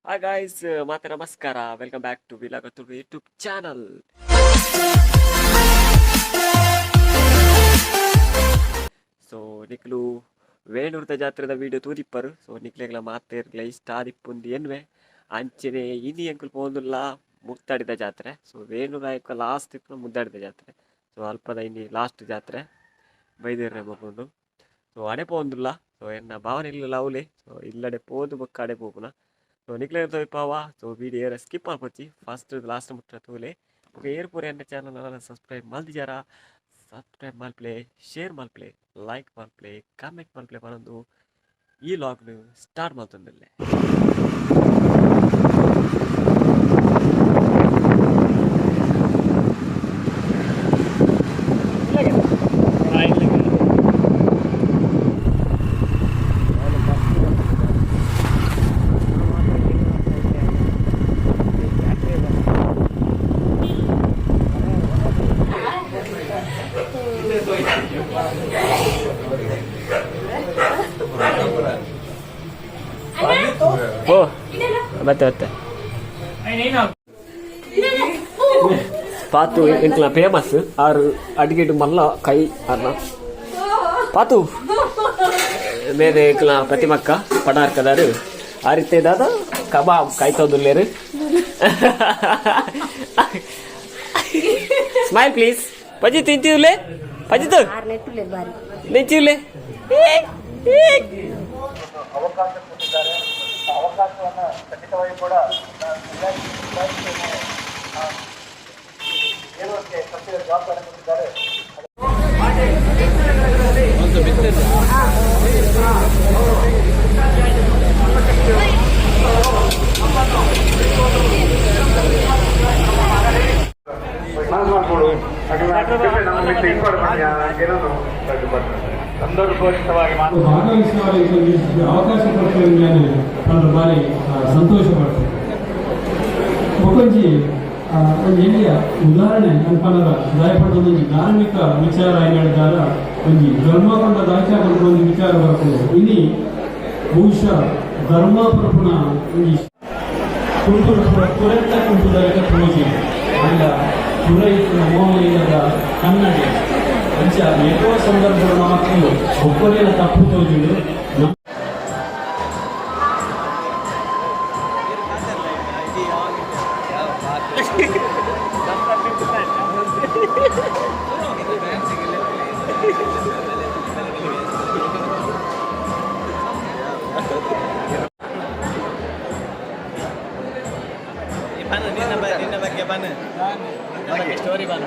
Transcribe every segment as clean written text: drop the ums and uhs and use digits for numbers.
Hi guys, ಮಾತೆ ನಮಸ್ಕಾರ. Welcome back to vlog Tulu YouTube channel. So ನಿಕ್ಲು ವೇಣೂರ್ದ ಜಾತ್ರೆದ ವಿಡಿಯೋ ತೂದಿಪ್ಪರು. ಸೊ ನಿಕ್ಲೆಗ್ಲ ಮಾತೆರ್ಗ್ಲ ಇಷ್ಟ ಆದಿಪ್ಪುಂದು ಎನ್ವೆ. ಅಂಚನೆ ಇನಿ ಎಂಕುಲು ಪೋವೊಂದುಲ್ಲ ಮುತ್ತಾಡಿದ ಜಾತ್ರೆ. ಸೊ ವೇಣೂರು ಆಯ್ಕ ಲಾಸ್ಟ್ ಇಪ್ಪುನ ಮುದ್ದಾಡಿದ ಜಾತ್ರೆ. ಸೊ ಅಲ್ಪದ ಇನಿ ಲಾಸ್ಟ್ ಜಾತ್ರೆ ಬೈದೇರ್ರೆ ಪೋಪುಂಡು. ಸೊ ಅಡೆ ಪೋವೊಂದುಲ್ಲ. ಸೊ ಎನ್ನ ಭಾವನೆ ಇಲ್ಲ ಅವಲೆ. ಸೊ ಇಲ್ಲಡೆ ಪೋದು ಬೊಕ್ಕ ಅಡೆ ಪೋಪುನ. ಸೊ ನಿಕ್ಲೆಗ್ ತೋಯಿಪಾವ. ಸೊ ವಿಡಿಯೋ ಏರ ಸ್ಕಿಪ್ ಮಲ್ಪೊಚ್ಚಿ, ಫಸ್ಟ್ ಲಾಸ್ಟ್ ಮುಟ್ಟ ತೂಲೆ. ಬೊಕ ಏರ್ ಪೂರ ಎನ್ನ ಚಾನಲ್ ಸಬ್ಸ್ಕ್ರೈಬ್ ಮಲ್ದಿಜಾರ, ಸಬ್ಸ್ಕ್ರೈಬ್ ಮಲ್ಪಲೆ, ಶೇರ್ ಮಲ್ಪಲೆ, ಲೈಕ್ ಮಲ್ಪಲೆ, ಕಾಮೆಂಟ್ ಮಲ್ಪಲೆ ಪನೊಂದು ಈ ಲಾಗ್ನು ಸ್ಟಾರ್ಟ್ ಮಲ್ತೊಂದುಲ್ಲೆ. ಓ ಮತ್ತೆ ಮತ್ತೆ ಪಾತು ಎಂಕ್ಲ ಫೇಮಸ್ ಆರು ಅಡಿಗೆಡು ಮಲ್ಲ ಕೈ ಅರ್ನ ಪಾತು ಮೇರೆ ಎಂಕ್ಲ ಪ್ರತಿಮಕ್ಕ ಪಣಾರ್ಕದಾರು ಆ ರೀತಿ ದಾದ ಕಬಾಬ್ ಕಾಯ್ತೋದುಲ್ಲೇರು. Smile please. ಪಜಿ ತಿಂತೀವ್ಲೆ ಪಜಿತು ನೆಂಚಿವ್ಲೆ. ಅವಕಾಶ ಕೊಟ್ಟಿದ್ದಾರೆ. ಆ ಅವಕಾಶವನ್ನ ಖಂಡಿತವಾಗಿಯೂ ಕೂಡ ಇಲಾಖೆಯನ್ನು ಹೇರುವಂತೆ ಕರ್ತವ್ಯ ಜವಾಬ್ದಾರಿ ಕೊಟ್ಟಿದ್ದಾರೆ. ಮನಸ್ಸು ಮಾಡ್ಕೊಡು. ನಮ್ಮ ಮಿತ್ರ ಇಂಪಾರ್ಟ್ ಏನೋ ಸಂದರ್ಭೋಚಿತವಾಗಿ ಭಾಗವಹಿಸುವವರಿಗೆ ಅವಕಾಶ ಕೊಡ್ತೇವೆ ಪಂಡ ಬಾರಿ ಸಂತೋಷ ಪಡ್ತೇವೆ. ಬೊಕೊಂಜಿ ಒಂಜಿ ಎಲ್ಯ ಉದಾಹರಣೆ ಅನ್ಪನದ ದಾಯಪಟ್ಟ ಒಂಜಿ ಧಾರ್ಮಿಕ ವಿಚಾರ ಹೇಳಿದಾಗ ಒಂಜಿ ಧರ್ಮಕೊಂಡ ದಾಚ ಒಂದು ವಿಚಾರ ಬರ್ತದೆ. ಇನಿ ಬಹುಶಃ ಧರ್ಮ ಪ್ರಪುಣ ಒಂಜಿ ಕುಂಟು ಕುರೆತ್ತ ಕುಂಟುದಲೆಕ ತೋಜಿ ಅಂಡ ಕುರ ಇತ್ತಿನ ಮೋಹನದ ಕನ್ನಡಿ. ಅಂಚ ಏತೋ ಸಂದರ್ಭ ನಮಕ್ ಒಕ್ಕಲಿನ ತಪ್ಪು ತೋಜುಂಡು. ನಿನ್ನ ಬಗ್ಗೆ ಬನ್ ಸ್ಟೋರಿ ಬನ್.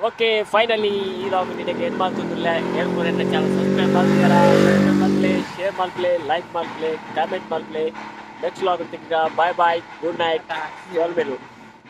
Okay finally ಈ ಲಾಗ್ ನಿನಗೆ ಏನು ಮಾಡ್ತಿಲ್ಲ ಹೇಳ್ಬೋದು ನನ್ನ ಚಾನಲ್ ಸಬ್ಸ್ಕ್ರೈಬ್ ಮಾಡ್ತೀರಾ ಮಲ್ಪ್ಲೆ ಶೇರ್ ಮಲ್ಪ್ಲೆ ಲೈಕ್ ಮಲ್ಪ್ಲೆ ಕಾಮೆಂಟ್ ಮಲ್ಪ್ಲೆ ನೆಕ್ಸ್ಟ್ ಲಾಗ್ ತಿಕ್ಕ ಬಾಯ್ bye good night.